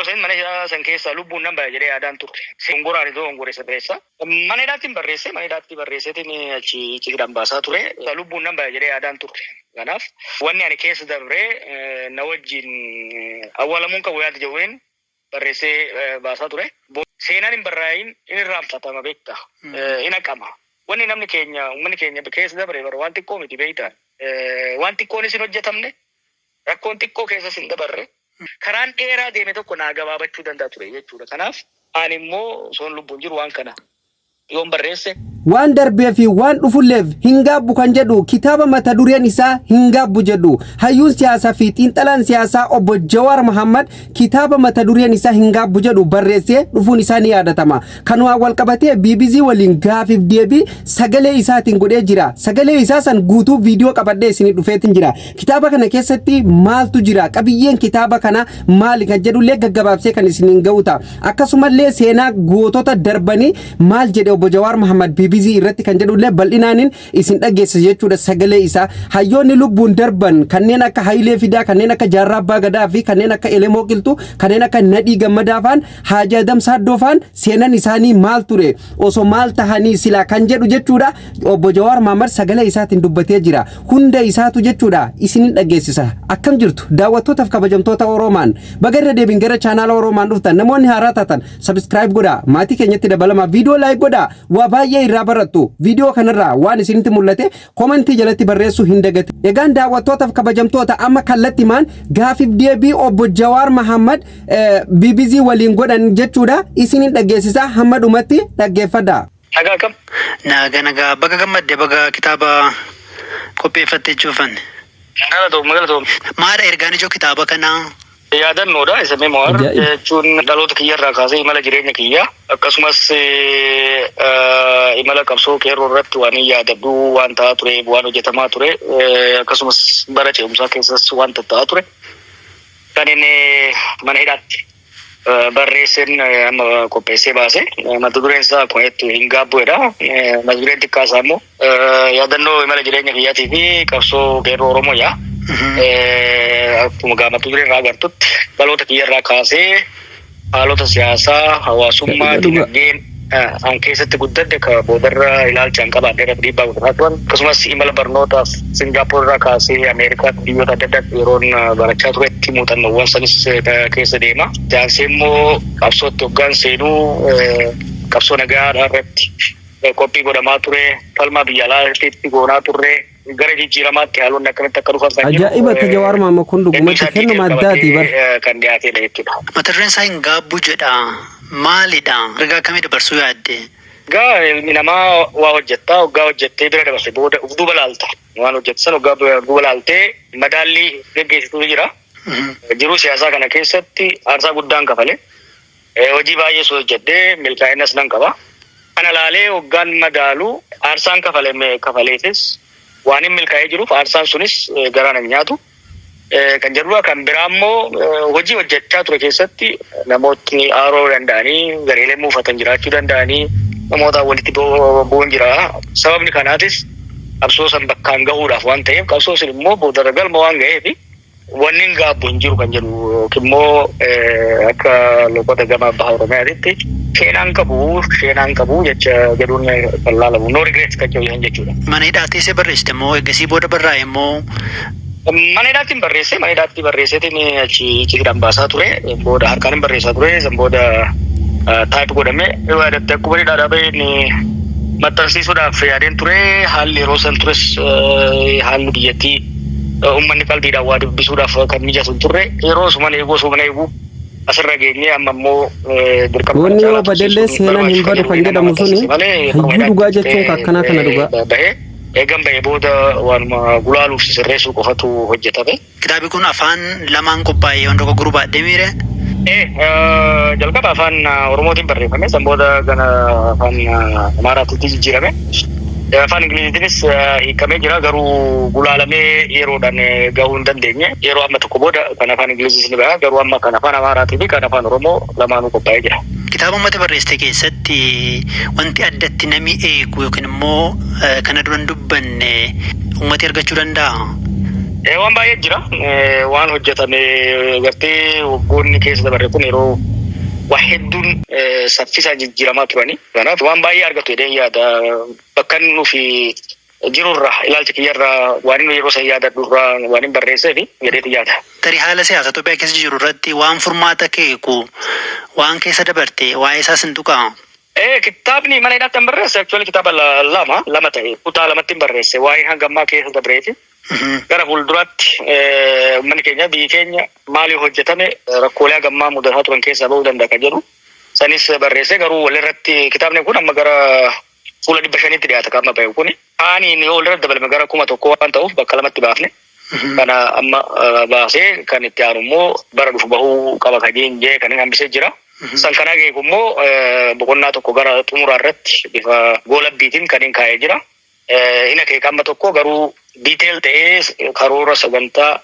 Yeroo san mana hidhaa san keessa lubbuun nan baya jedhee yaadaan turre. Dogongoraan iddoo dogongore sirreessa. Mana hidhaatti hin barreesse, mana hidhaatti barreesseetiin achi icciitiidhaan baasaa ture. Lubbuun nan baya jedhee yaadaan turre. Kanaaf wanni ani keessa dabree na wajjin awwaalamuun qabu yaada jedhuun barreessee baasaa ture. Seenaan hin barraayin hin irraanfatama beekta. Hin haqama. Wanni namni keenya, uummanni keenya keessa dabre bara waan xiqqoo miti beekta. Waan xiqqoonis hin hojjetamne, rakkoon xiqqoo keessas hin dabarre. Karaan dheeraa deeme tokko naa gabaabachuu danda'a ture jechuudha. Kanaaf ani immoo osoon lubbuun jiru waan kana yoon barreesse. Waan darbee fi waan dhufulleef hin gaabbu kan jedhu kitaaba mata dureen isaa Hin Gaabbu jedhu hayyuun siyaasaa fi xiinxalaan siyaasaa obbo Jawaar Mohammad kitaaba mata dureen isaa Hin Gaabbu jedhu barreessee dhufuun isaa ni yaadatama. Kanumaan wal qabatee BBC waliin gaafiif deebii sagalee isaatiin godhee jira. Sagalee isaa san guutuu viidiyoo qabadhee isinii dhufeetin jira. Kitaaba kana keessatti maaltu jira? Qabiyyeen kitaaba kana maali kan jedhullee gaggabaabsee kan isiniin ga'u ta'a. Akkasumallee seenaa gootota darbanii maal jedhe obbo Jawaar Mohammad BBC irratti kan jedhullee bal'inaanin isin dhageessisa jechuudha sagalee isaa. Hayyoonni lubbuun darban kanneen akka Hayilee Fidaa, kanneen akka Jaarraa Abbaa Gadaa fi kanneen akka Elemoo Qilxuu, kanneen akka Nadhii Gammadaa faan, Haaji Adam Saaddoo faan seenan isaanii maal ture? Osoo maal tahanii silaa kan jedhu jechuudha. Obbo Jawaar Mohammad sagalee isaatiin dubbatee jira. Hunda isaatu jechuudha isinin dhageessisa. Akkam jirtu daawwattootaaf kabajamtoota Oroomaan? Baga irra deebiin gara chaanaala Oroomaan dhuftan. Namoonni haaraa taatan subscribe godhaa, maatii keenyatti dabalamaa, viidiyoo like godhaa, waa baay'ee irraa barattu. Viidiyoo kanarraa waan isinitti mul'ate komentii jalatti barreessuu hin dagatin. Egaan daawwattootaaf kabajamtoota, amma kallattimaan gaafiif deebii obbo Jawaar Mohammad BBC waliin godhan jechuudha isinin dhageessisa, hamma dhumatti dhaggeeffadha. Nagaa kam? Naga nagaa, baga gammadde, baga kitaaba qopheeffatte jechuufan. Galatoom, galatoom. Maadha ergaan ijoo kitaaba kanaa? Yaadannoodha isa, memoir Ajaa'iba. jechuun dhaloota kiyyarraa kaasee imala jireenya kiyyaa, akkasumas imala qabsoo qeerroo irratti waan hin yaadadhu, waan ta'aa ture, waan hojjetamaa ture, akkasumas bara ce'umsaa keessas waan ta'aa ture kan inni mana hidhaatti barreesseen amma qopheessee baase. Mata dureen isaa akkuma jettu Hin Gaabbu'edha. Mata dureen xiqqaa isaa immoo yaadannoo imala jireenya kiyyaatii fi qabsoo qeerroo Oromoo yaa. Akkuma gaa mata duree irraa agartutti dhaloota kiyyarraa kaasee haalota siyaasaa, hawaasummaa, dinagdeen an keessatti guddadhe ka boodarra ilaalcha an qabaadhe irratti dhiibbaa godhataa turan, akkasumas imala barnootaaf Singaappoor irraa kaasee Ameerikaatti biyyoota adda addaatti yeroon barachaa turetti muuxannoowwan sanis keessa deema. Jaansee immoo qabsootti hoggaan seenuu, qabsoo nagaa irratti qophii godhamaa ture, falmaa biyya alaatti goonaa turre, gara jijjiiramaatti haalonni akkamitti akka dhufan kan jiru. Ajaa'iba akka Jawaar Mohammad kun dhugumatti kennuma addaati bar. Kan dhiyaatedha jechuudha. Mata dureen isaa Hin Gaabbu jedha. Maalidha? Ergaa akkamii dabarsuu yaadde? Egaa ilmi namaa waa hojjettaa, hoggaa hojjettee bira dabarte booda uf duuba laalta. Waan hojjette sana hoggaa duuba laaltee madaallii geggeessitutu jira. Jiruu siyaasaa kana keessatti aarsaa guddaan kafale. Hojii baay'ees hojjedhee milkaa'inas nan qaba. Kana laalee hoggaan madaalu, aarsaan kafalame kafaleefis waan hin milkaa'ee jiruuf aarsaan sunis garaa nan nyaatu. Kan jedhudha. Kan biraa immoo hojii hojjechaa ture keessatti namootni aaroo danda'anii gareeleen muufatan jiraachuu danda'anii namoota walitti bu'uun jira. Sababni kanaatis qabsoo san bakkaan gahuudhaaf waan ta'eef, qabsoo sun immoo boodarra galma waan ga'eef wanni hin gaabbu hin jiru kan jedhu, yookiin immoo akka loqoda gama baha Oromiyaatitti seenaan qabu jecha jedhuun kan laalamu, no regrets kan jedhu jechuudha. Mana hidhaa teessee barreessite moo eegasii booda barraa'e moo? Mana hidhaatti hin barreesse, mana hidhaatti barreesseetiin achi icciitiidhaan baasaa ture. Booda harkaan hin barreessaa ture. San booda type godhame. Yoo yaadatte, akkuma hidhaadhaa baheen maxxansiisuudhaaf yaadeen ture. Haalli yeroo san tures, haalli biyyattii, uummanni qalbiidhaan waa dubbisuudhaaf kan mijatu hin turre. Yeroo osuman eeguu, osuman eeguu asirra geenyee amma immoo dirqama. Wanni yoo badellee seenaan hin badu kan jedhamu suni hayyuu dhugaa jechuun ka akkanaa kana dhugaa. Bahee eegan bahee booda waanuma gulaaluuf sirreessuu qofatu hojjetame. Kitaabni kun afaan lamaan qophaa'e yoon dogoggoruu baadhee miire. Jalqaba afaan Oromootiin barreeffame, san booda gara afaan Amaaraatti jijjiirame. Afaan Ingiliziitiinis hiikamee jira, garuu gulaalamee yeroodhaan gahuu hin dandeenye. Yeroo amma tokko booda kan afaan Ingiliziis ni baha, garuu amma kan afaan Amaaraatii fi kan afaan Oromoo lamaanuu qophaa'ee jira. Kitaaba uummata barreessite keessatti wanti addatti namni eegu yookiin immoo kana dura hin dubbanne uummati argachuu danda'a? Waan baay'ee jira. Waan hojjetame gartee waggoonni keessa dabarre kun yeroo waa hedduun saffisaan jijjiiramaa turani. Kanaaf waan baay'ee argatu jedheen yaada. Bakka inni nufi jirurraa, ilaalcha kiyyarraa, waan inni yeroo san yaadadhurraa waan hin barreesseef jedheeti yaada. Tarii haala siyaasa Itoophiyaa keessa jiru irratti waan furmaata keeku waan keessa dabarte waa'ee isaas hin tuqaa? Kitaabni mana hidhaatti hin barreesse actually kitaaba lama ta'e, kutaa lamatti hin barreesse, waa'ee hanga ammaa keessa dabreefi gara fuulduraatti uummanni keenya, biyyi keenya maaliif hojjetame rakkoolee hagammaa mudataa turan keessaa bahuu danda'a kan jedhu sanis barreesse. Garuu walirratti kitaabni kun amma gara fuula 500tti dhiyaata kan amma bahe kuni. Kaaniin yoo walirratti dabalame gara 1000 waan ta'uuf bakka lamatti baafne. Kana amma baasee kan itti aanu immoo bara dhufu bahuu qaba kan jee kan inni hambisee jira. San kana akeeku immoo boqonnaa tokko gara xumuraa irratti bifa goolabbiitiin kan inni kaa'ee jira. Inni akeeka amma tokko, garuu detail ta'ee karoora, sagantaa,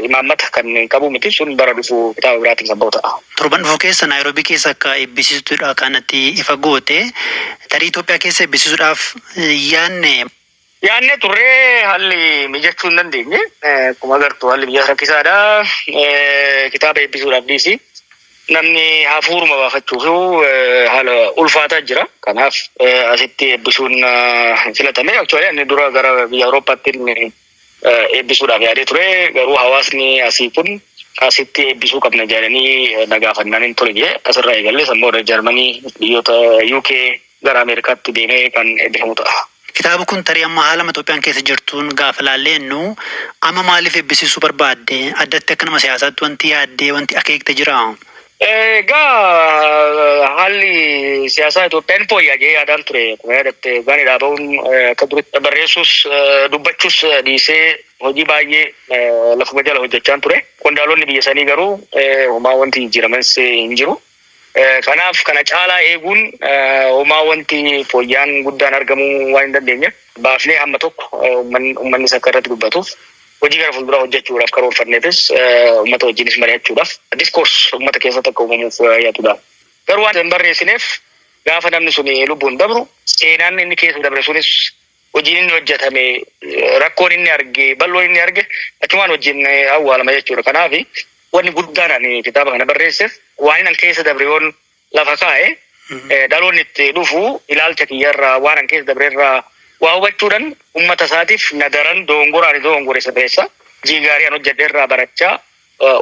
imaammata kan qabu miti. Sun bara dhufu kitaaba biraatiin kan bahu ta'a. Torban dhufu keessa Naayiroobii keessa akka eebbisiisuudha kanatti ifa goote. Tarii Itoophiyaa keessa eebbisiisuudhaaf yaanne? Yaannee turree haalli mijachuu hin dandeenye. Akkuma agartu haalli biyya rakkisaadha. Kitaaba eebbisuudhaaf dhiisi, namni hafuuruma baafachuuf haala ulfaataa jira. Kanaaf asitti eebbisuun filatame. Actually ani dura gara biyya Awurooppaatti eebbisuudhaaf yaadee ture. Garuu hawaasni asii kun asitti eebbisuu qabna jedhanii na gaafannaan hin tole jedhee asirraa eegallee sammuu Jarmanii, biyyoota UK, gara Ameerikaatti deemee kan eebbifamu ta'a. Kitaaba kun tarii amma haala Itoophiyaan keessa jirtuun gaafa laallennu amma maaliif eebbisiisuu barbaadde? Addatti akka nama siyaasaatti wanti yaaddee, wanti akeekte jira? Egaa haalli siyaasaa Itoophiyaan fooyya'aa jedhee yaadaan ture. Akkuma yaadatte gaaniidhaa bahuun akka duritti barreessuus dubbachuus dhiisee hojii baay'ee lafuma jala hojjechaan ture. Qondaalonni biyya sanii garuu homaa wanti jijjiiramanis hin jiru. Kanaaf kana caalaa eeguun homaa wanti fooyya'aan guddaan argamuu waan hin dandeenyeef baafnee hamma tokko uummannis akka irratti dubbatuuf, hojii gara fuulduraa hojjechuudhaaf karoorfanneefis uummata wajjinis mari'achuudhaaf, discourse uummata keessatti akka uumamuuf yaadudha. Garuu waan hin barreessineef gaafa namni sun lubbuun dabru seenaan inni keessa dabre sunis, hojiin inni hojjetame, rakkoon inni arge, bal'oon inni arge achumaan wajjin awwaalama jechuudha. Kanaaf wanni guddaan ani kitaaba kana barreesseef waan inni keessa dabre yoon lafa kaa'e dhaloonni itti dhufu ilaalcha kiyyarraa, waan an keessa dabre irraa waa hubachuudhaan uummata isaatiif na daran dogongora ani dogongore sirreessa. Hojii gaarii an hojjedhe irraa barachaa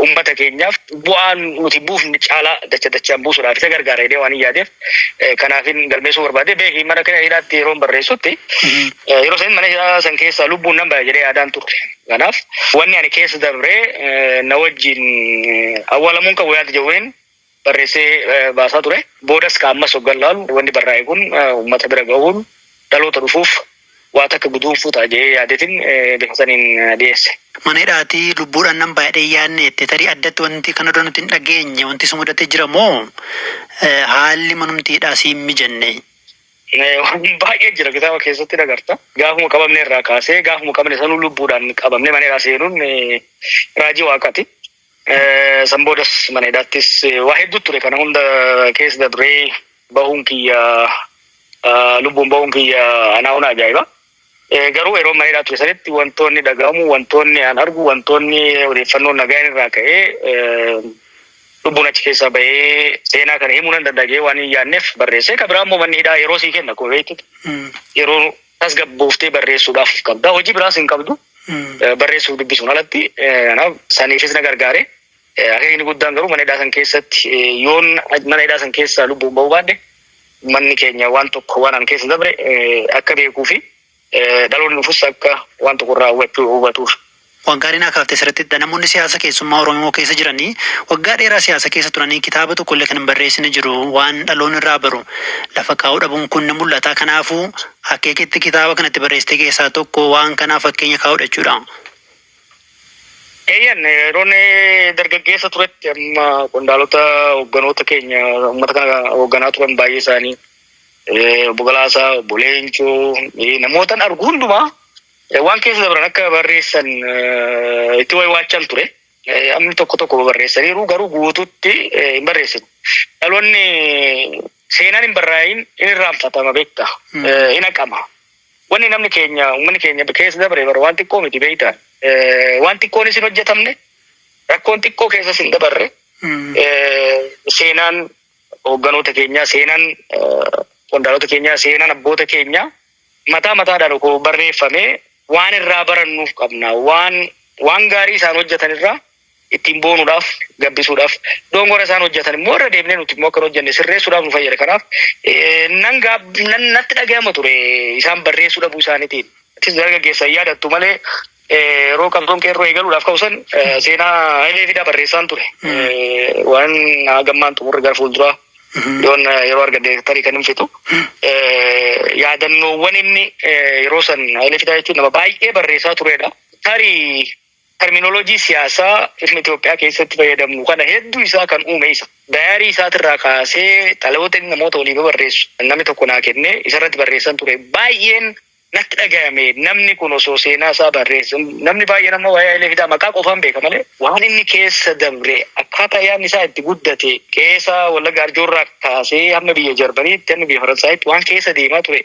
uummata keenyaaf bu'aan nuti buufne caalaa dacha dachaan buusuudhaaf isa gargaara jedhee waan hin yaadeef kanaafin galmeessuu barbaade. Beeki, mana kana hidhaatti yeroo barreessutti yeroo san mana hidhaa san keessaa lubbuun nan baya jedhee yaadaan turre. Kanaaf wanni ani keessa dabree na wajjin awwaalamuun qabu yaada jedhuun barreessee baasaa ture. Boodas ka ammas hoggan laalu wanni barraa'e kun uummata bira gahuun dhaloota dhufuuf waa takka guduunfuu ta'a jedhee yaadetin bifa saniin dhiyeesse. Mana hidhaatii lubbuudhaan nan baay'ee yaadneette, tarii addatti wanti kana dura nuti hin dhageenye wanti si mudate jira moo haalli manumti hidhaa si hin mijanne? Baay'ee jira, kitaaba keessatti agarta. Gaafuma qabamne irraa kaasee, gaafuma qabne sanuu lubbuudhaan qabamne mana hidhaa seenuun raajii waaqaati. San boodas mana hidhaattis waa hedduu ture. Kana hunda keessa dabree bahuun kiyya, lubbuun bahuun kiyya anaa huna ajaa'iba. Garuu yeroo mana hidhaa ture sanitti wantoonni dhaga'amu, wantoonni an argu, wantoonni odeeffannoon nagaan irraa ka'ee lubbuun achi keessaa bahee seenaa kana himuu nan danda'a waan hin yaadneef barreessee. Kan biraa immoo manni hidhaa yeroo sii kenna, akkuma beektu yeroo tasgabbooftee barreessuudhaaf qabda. Hojii biraas hin qabdu. Barreessuuf dubbisuun alatti, kanaaf saniifis na gargaare. Akeekni guddaan garuu mana hidhaa san keessatti yoon mana hidhaa san keessaa lubbuun bahuu baadhe manni keenya waan tokko waan an keessa dabre akka beekuu fi dhaloonni dhufus akka waan tokko irraa hubachuu hubatuuf. Waan gaarii naa kaaftee asirratti. Namoonni siyaasa keessummaa Oromoo keessa jiranii waggaa dheeraa siyaasa keessa turanii kitaaba tokkollee kan hin barreessine jiru. Waan dhaloonni irraa baru lafa kaa'uu dhabuun kun ni mul'ata. Kanaafuu akeekitti kitaaba kanatti barreessite keessaa tokko waan kanaaf fakkeenya kaa'uudha jechuudha. Eeyyan, yeroon dargaggeessa turetti amma qondaalota hoogganoota keenya uummata kana hoogganaa turan baay'ee isaanii, obbo Galaasaa, obbo Leencoo, namootan argu hundumaa waan keessa dabran akka barreessan itti waywaachan ture. Amni tokko tokko barreessaniiru, garuu guututti hin barreessinu. Dhaloonni seenaan hin barraa'in hin irraanfatama, beekta. Hin haqama. Wanni namni keenya, uummanni keenya keessa dabre bara waan xiqqoo miti, beektaa. Waan xiqqoonis hin hojjetamne, rakkoon xiqqoo keessas hin dabarre. Seenaan hoogganoota keenyaa, seenaan qondaalota keenyaa, seenaan abboota keenyaa mataa mataadhaan osoo barreeffamee waan irraa barannuuf qabna. Waan gaarii isaan hojjetan irraa ittiin boonuudhaaf, gabbisuudhaaf, dongora isaan hojjetan immoo irra deebinee nuti immoo akka hojjenne sirreessuudhaaf nu fayyada. Kanaaf nan nan natti dhagahama ture isaan barreessuu dhabuu isaaniitiin. Atis dargaggeessa yaadattu malee, yeroo qabsoon qeerroo eegaluudhaaf ka'u san seenaa Hayilee Fidaa barreessaan ture. Waan hagammaan xumurre gara fuulduraa yoon yeroo argadde tarii kan hin fixu. Yaadannoowwan inni yeroo san, Hayilee Fidaa jechuun nama baay'ee barreessaa turedha. Tarii terminoloojii siyaasaa ifni Itoophiyaa keessatti fayyadamnu kana hedduu isaa kan uume isa. Dayaarii isaatirraa kaasee xalayoota inni namoota waliin barreessu namni tokko naa kennee isarratti barreessan ture. Baay'een natti dhagahame namni kun osoo seenaa isaa barreesse. Namni baay'een amma waa'ee Hayilee Fidaa maqaa qofaan beeka malee, waan inni keessa dabre, akkaataa yaadni isaa itti guddate, keessa Wallagga Arjoorraa kaasee hamma biyya Jarmaniitti, hamma biyya Faransaayitti waan keessa deemaa ture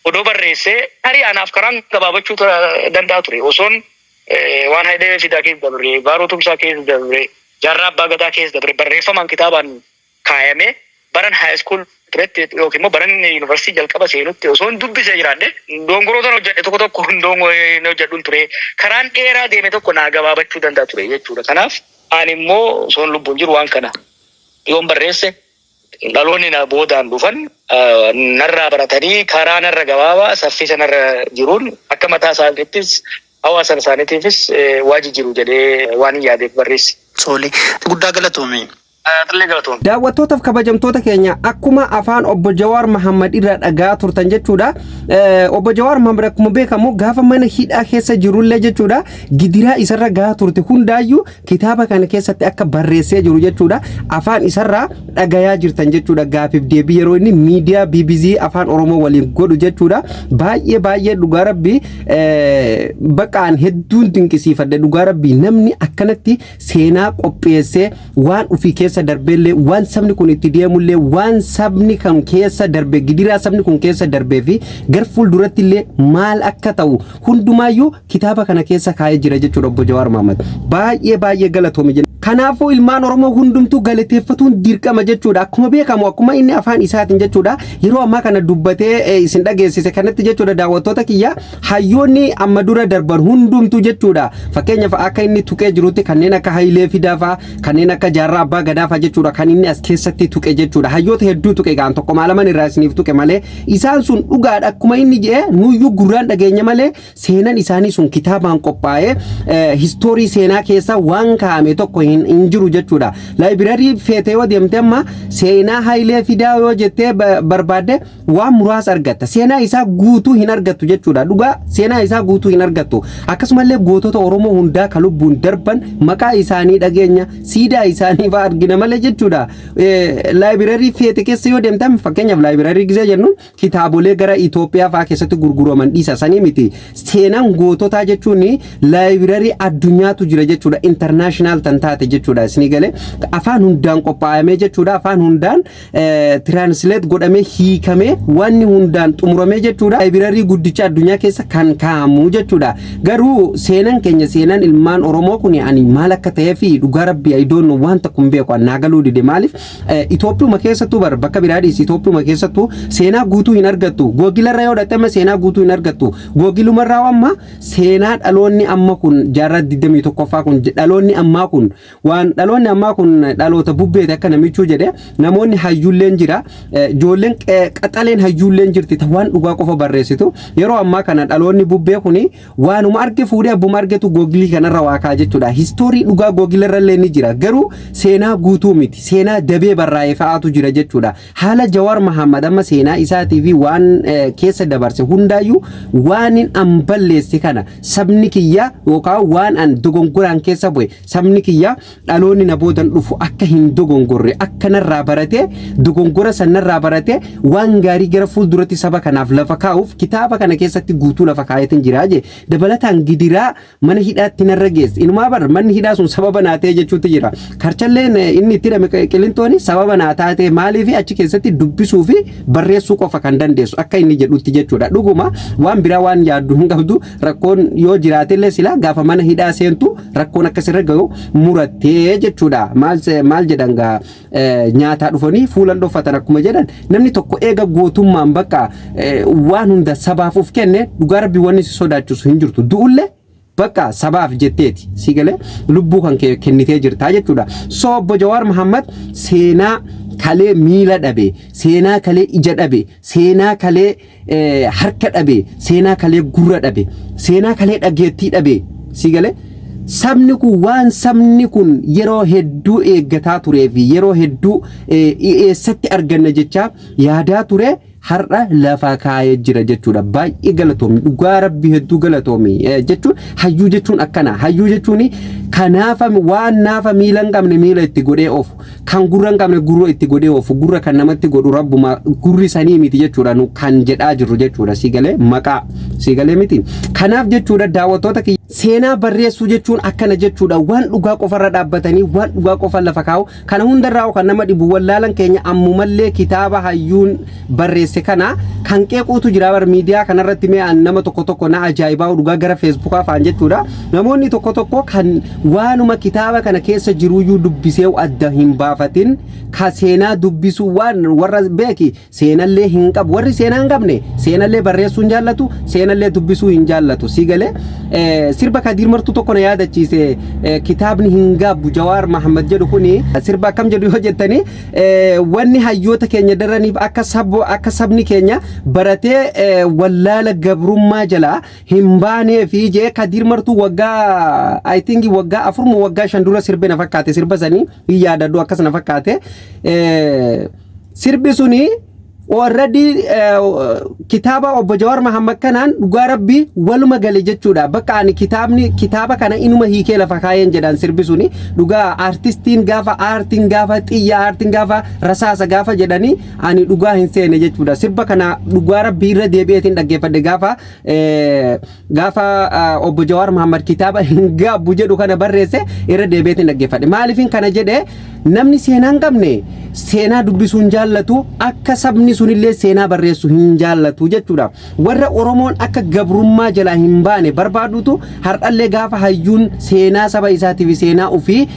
odoo barreessee, tarii anaaf karaan gabaabachuu danda'a ture. Osoon waan Hayilee Fidaa keessa dabre, Baaroo Tumsaa keessa dabre, Jaarraa Abbaa Gadaa keessa dabre barreeffamaan kitaabaan kaayamee baran high school turetti yookiin immoo baran yuunivarsiitii jalqaba seenutti osoo hin dubbisee jiraadhe, dongoroota hojjedhe tokko tokko hin hojjedhuun ture. Karaan dheeraa deeme tokko naa gabaabachuu danda'a ture jechuudha. Kanaaf ani immoo osoo lubbuun jiru waan kana yoon barreesse, dhaloonni na boodaan dhufan narraa baratanii karaa narra gabaabaa saffisa narra jiruun akka mataa isaaniittis hawaasa isaaniitiifis waa jijjiiru jedhee waan hin yaadeef barreesse. Tole, guddaa galatoome. Xillee galatoome. Daawwattootaaf kabajamtoota keenya, akkuma afaan obbo Jawaar Mahammad irraa dhagaa turtan jechuudha. Obbo Jawaar Mahammad akkuma beekamu gaafa mana hidhaa keessa jirullee jechuudha, gidiraa isarra gahaa turte hundaayyuu kitaaba kana keessatti akka barreessee jiru jechuudha. Afaan isarraa dhagayaa jirtan jechuudha. Gaafiif deebii yeroo inni miidiyaa BBC Afaan Oromoo waliin godhu jechuudha. Baay'ee baay'ee, dhugaa rabbii, baqaan hedduun dinqisiifadhe. Dhugaa rabbii, namni akkanatti seenaa qopheessee waan ofii keessa darbeellee, waan sabni kun itti deemullee, waan sabni kan keessa darbe, gidiraa sabni kun keessa darbee fi gar fuulduratti illee maal akka ta'u hundumaayyuu kitaaba kana keessa kaa'ee jira jechuudha obbo Jawaar Mohammad. Baay'ee baay'ee galatoomi jenna. Kanaafuu ilmaan Oromoo hundumtuu galateeffatuun dirqama jechuudha. Akkuma beekamu, akkuma inni afaan isaatiin jechuudha, yeroo ammaa kana dubbatee isin dhageessise kanatti jechuudha, daawwattoota kiyya, hayyoonni amma dura darban hundumtuu jechuudha. Fakkeenyaaf akka inni tuqee jirutti kanneen akka Hayilee Fidaa fa'aa, kanneen akka Jaarraa Abbaa Gadaa fa'aa jechuudha kan inni as keessatti tuqe jechuudha. Hayyoota hedduu tuqe gaan tokko maalaman irraa isiniif tuqe malee, isaan sun dhugaadha. Akkuma inni jedhe nuyyuu gurraan dhageenya malee, seenan isaanii sun kitaabaan qophaa'ee history seenaa keessa waan kaa'ame tokko hin jiru jechuudha. Library feetee yoo deemte, amma seenaa Hayilee Fidaa yoo jettee barbaadde, waan muraasa argatta. Seenaa isaa guutuu hin argattu jechuudha. Dhugaa, seenaa isaa guutuu hin argattu. Akkasumallee gootota Oromoo hundaa ka lubbuun darban maqaa isaanii dhageenya, siidaa isaanii fa'aa argina malee jechuudha. Library feete keessa yoo deemtan, fakkeenyaaf library gisee jennu kitaabolee gara Itoophiyaa fa'aa keessatti gurguraman dhiisa sanii miti. Seenaan goototaa jechuun library addunyaatu jira jechuudha. International tan taate jechuudha. Isinii galee, afaan hundaan qophaa'amee jechuudha. Afaan hundaan translate godhamee, hiikamee, wanni hundaan xumuramee jechuudha. Library guddicha addunyaa keessa kan kaa'amu jechuudha. Garuu seenaan keenya, seenaan ilmaan Oromoo kun ani maal akka ta'ee fi dhugaa rabbii, I don't know, waan tokko hin beeku, naa galuu dide. Maaliif Itoophiyuma keessattuu bar bakka biraa dhiisi, Itoophiyuma keessattuu seenaa guutuu hin argattu. Googila yoo dhaqxe amma seenaa guutuu hin argattu. Googilumarraa amma seenaa dhaloonni amma kun jaarraa 21ffaa kun, dhaloonni ammaa kun, waan dhaloonni ammaa kun dhaloota bubbeeti akka namichuu jedhe, namoonni hayyuulleen jira, ijoolleen qaxaleen hayyuulleen jirti ta waan dhugaa qofa barreessitu. Yeroo ammaa kana dhaloonni bubbee kuni waanuma arge fuudhee abbuma argetu googilii kanarra waa kaa jechuudha. History dhugaa googilarra illee ni jira, garuu seenaa guutuu miti, seenaa dabee barraa'ee fa'aatu jira jechuudha. Haala Jawaar Mahammad amma seenaa isaatii fi waan keessa dabarse hundaayyuu, waan hin an balleesse kana sabni kiyya yookaan waan an dogongoraan keessa bu'e sabni kiyya, dhaloonni na boodan dhufu akka hin dogongorre, akka narraa barate, dogongora san narraa barate, waan gaarii gara fuulduratti saba kanaaf lafa kaa'uuf kitaaba kana keessatti guutuu lafa kaa'eetiin jira je. Dabalataan gidiraa mana hidhaatti narra geesse, inumaa bar manni hidhaa sun sababa naatee jechuutti jira. Karchalleen Inni itti hidhame Qilintooni sababa naa taate. Maaliif? Achi keessatti dubbisuu fi barreessuu qofa kan dandeessu akka inni jedhutti jechuudha. Dhuguma waan biraa waan yaaddu hin qabdu. Rakkoon yoo jiraatellee silaa gaafa mana hidhaa seentu rakkoon akkasirra gahu murattee jechuudha. Maal maal jedhan gaa, nyaataa dhufanii fuulan dhoffatan akkuma jedhan, namni tokko eega gootummaan bakka waan hunda sabaaf of kenne, dhugaa Rabbii wanni si sodaachisu hin jirtu. Du'ullee bakka sabaaf jetteeti si galee lubbuu kan kee kennitee jirtaa jechuudha. So obbo Jawaar Muhammad seenaa kalee miila dhabe, seenaa kalee ija dhabe, seenaa kalee harka dhabe, seenaa kalee gurra dhabe, seenaa kalee dhageettii dhabe, si galee sabni kun waan sabni kun yeroo hedduu eeggataa turee fi yeroo hedduu eessatti arganna jechaa yaadaa ture har'a lafa kaayee jira jechuudha. Baay'ee galatoomi, dhugaa Rabbi hedduu galatoomi jechuun, hayyuu jechuun akkana. Hayyuu jechuun kanaafa waan naafa miila hin qabne miila itti godhee oofu, kan gurra hin qabne gurra itti godhee oofu, gurra kan namatti godhu Rabbuma, gurri sanii miti jechuudha nu kan jedhaa jirru jechuudha. Si galee maqaa si galee miti. Kanaaf jechuudha, daawwattoota kiyya, seenaa barreessuu jechuun akkana jechuudha. Waan dhugaa qofarra dhaabbatanii waan dhugaa qofa lafa kaa'u. Kana hundarraa kan nama dhibu, wallaalan keenya ammumallee kitaaba hayyuun barreesse kana kan qeequutu jira bar miidiyaa kanarratti. Mee an nama tokko tokko na ajaa'ibaa dhugaa, gara Feesbuukaa fa'aan jechuudha. Namoonni tokko tokko kan waanuma kitaaba kana keessa jiruyyuu dubbisee adda hin baafatin, ka seenaa dubbisuu waan warra beeki seenallee hin qabu. Warri seenaa hin qabne seenallee barreessuu hin jaallatu, seenallee dubbisuu hin jaallatu. Si galee sirba Kadiir Martuu tokko na yaadachiise. Kitaabni "Hin Gaabbu Jawaar Mahammad" jedhu kuni sirba akkam jedhu yoo jettani, wanni hayyoota keenya daraniif akka sabni keenya baratee wallaala gabrummaa jalaa hin baanee fi jee Kadiir Martuu waggaa, I think, waggaa 4 moo waggaa 5 dura sirbe na fakkaate. Sirba sanii hin yaadadhu, akkas na fakkaate. Sirbi suni already kitaaba obbo Jawaar Mahammad kanaan dhugaa Rabbi waluma gale jechuudha. Bakka ani kitaabni kitaaba kana inuma hiikee lafa kaayeen jedhan. Sirbi suni dhugaa aartistiin gaafa aartiin gaafa xiyya, aartiin gaafa rasaasa gaafa jedhanii, ani dhugaa hin seene jechuudha. Sirba kana dhugaa Rabbi irra deebi'eetiin dhaggeeffadhe gaafa obbo Jawaar Mahammad kitaaba "Hin Gaabbu" jedhu kana barreesse, irra deebi'eetiin dhaggeeffadhe. Maaliifin kana jedhe? Namni seenaa hin qabne seenaa dubbisuu hin jaallatu, akka sabni sunillee seenaa barreessu hin jaallatu jechuudha. Warra Oromoon akka gabrummaa jalaa hin baane barbaadutu har'allee gaafa hayyuun seenaa saba isaatiif seenaa ofii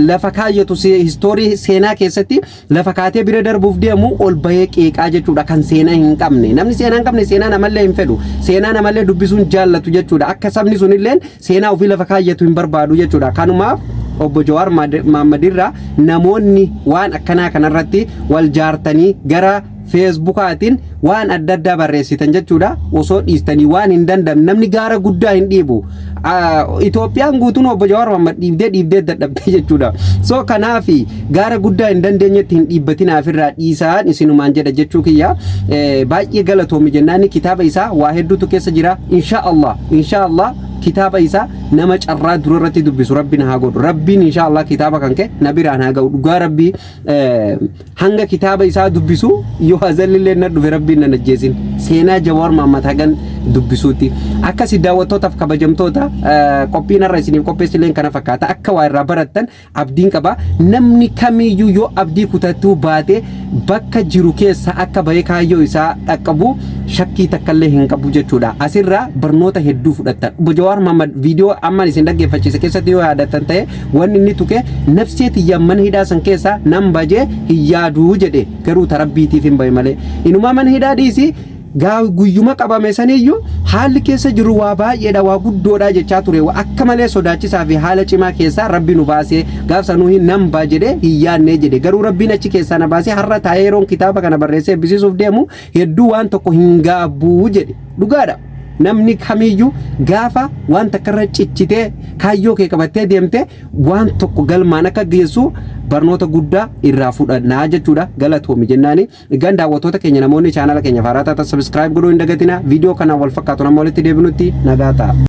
lafa kaayyatu, history seenaa keessatti lafa kaatee bira darbuuf deemu, ol bahee qeeqaa jechuudha kan seenaa hin qabne. Namni seenaa hin qabne seenaa namallee hin fedhu. Seenaa namallee dubbisuu hin jaallatu jechuudha. Akka sabni sunillee seenaa ofii lafa kaayyatu hin barbaadu jechuudha. Kanumaaf obbo Jawaar Mahammadirraa namoonni waan akkanaa kanarratti wal jaartanii gara Feesbuukaatiin waan adda addaa barreessitan jechuudha. Osoo dhiistanii waan hin dandamne, namni gaara guddaa hin dhiibu. Itoophiyaan guutuun obbo Jawaar Mahammad dhiibdee dhiibdee dadhabdee jechuudha. So kanaaf gaara guddaa hin dandeenyetti hin dhiibbatinaaf, irraa dhiisaan isinumaan jedha jechuu kiyya. Baay'ee galatoomi jennaani, kitaaba isaa waa hedduutu keessa jira. Insha Allah, insha Allah, kitaaba isaa nama carraa dura irratti dubbisu Rabbiin haa godhu. Rabbiin insha Allah kitaaba kan kee na biraan haa ga'u. Dhugaa Rabbii hanga kitaaba isaa dubbisu yoo azallillee na dhufe, Rabbiin na ajjeesin. Seenaa Jawaar Mahammad hagan dubbisuutti. Akkasi daawwattootaaf kabajamtoota, qophiin har'a isiniif qopheessileen kana fakkaata. Akka waa irraa barattan abdiin qaba. Namni kamiyyuu yoo abdii kutatuu baate bakka jiru keessa akka bahee kaayyoo isaa dhaqqabu shakkii takkallee hin qabu jechuudha. Asirraa barnoota hedduu fudhattan. Obbo Jawaar Mahammad viidiyoo ammaan isin dhaggeeffachiise keessatti yoo yaadattan ta'e, wanni inni tuqe nafsee tiyyaan mana hidhaa san keessa nan bajee hin yaaduu jedhe, garuu tarabbiitiif hin bahe malee. Inumaa mana hidhaa dhiisi, gaa guyyuma qabame saniyyuu haalli keessa jiru waa baay'eedha, waa guddoodha jechaa ture. Akka malee sodaachisaa fi haala cimaa keessaa Rabbi nu baasee, gaaf sanuu hin nan ba jedhee hin yaadne jedhe, garuu Rabbiin achi keessaa na baasee har'a taa'ee yeroon kitaaba kana barreessee eebbisiisuuf deemu hedduu waan tokko hin gaabbuu jedhe. Dhugaadha. Namni kamiyyuu gaafa waan takkarra cichitee kaayyoo kee qabattee deemte waan tokko galmaan akka geessu barnoota guddaa irraa fudhannaa jechuudha. Galatoomi jennaani. Egaan daawwattoota keenya, namoonni chaanala keenya faaraa taatan subscribe godhuu hin dagatina. Viidiyoo kanaan wal fakkaatu nama walitti deebinutti nagaa ta'a.